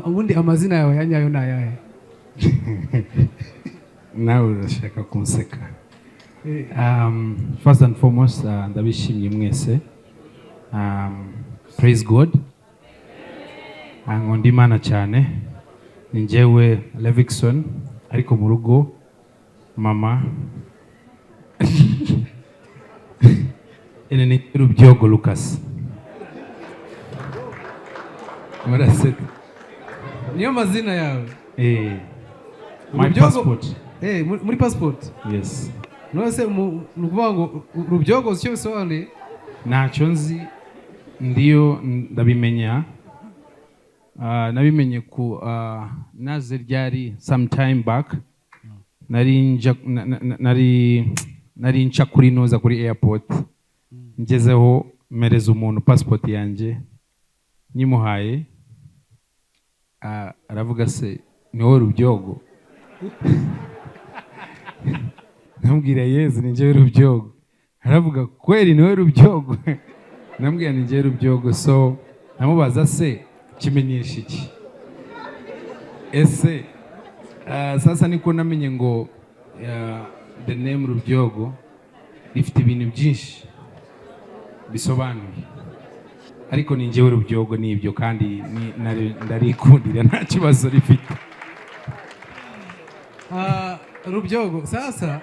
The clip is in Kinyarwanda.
Ubundi amazina yawe ya nyayo ni ayahe? Nawe urashaka kunseka. First and foremost, ndabishimye mwese. Praise God. Nkunda Imana cyane. Ni njyewe Levixone, ariko mu rugo mama ene ni Rubyogo Lucas. Muraseka. Niyo mazina yawe? Eh, my passport. Muri passport? Yes. None se ni ukuvuga ngo Rubyogo uzi icyo bisobanuye? Ntacyo nzi, ndiyo ndabimenya. Nabimenye ku naze ryari some time back, nari nja nari nca kuri noza kuri airport, ngezeho mpereza umuntu passport yanjye, nyimuhaye, aravuga: "Se ni wowe Rubyogo?" Ndamubwira: "Yes, ni njyewe Rubyogo." Aravuga: "Kweri ni wowe Rubyogo?" Ndamubwira: "Ni njyewe Rubyogo." So ndamubaza: "Se kimenyesha iki ese?" Sasa niko namenye ngo the name Rubyogo rifite ibintu byinshi bisobanuye, ariko ni njyewe Rubyogo nibyo, kandi ndarikundira, nta kibazo rifite. Rubyogo, sasa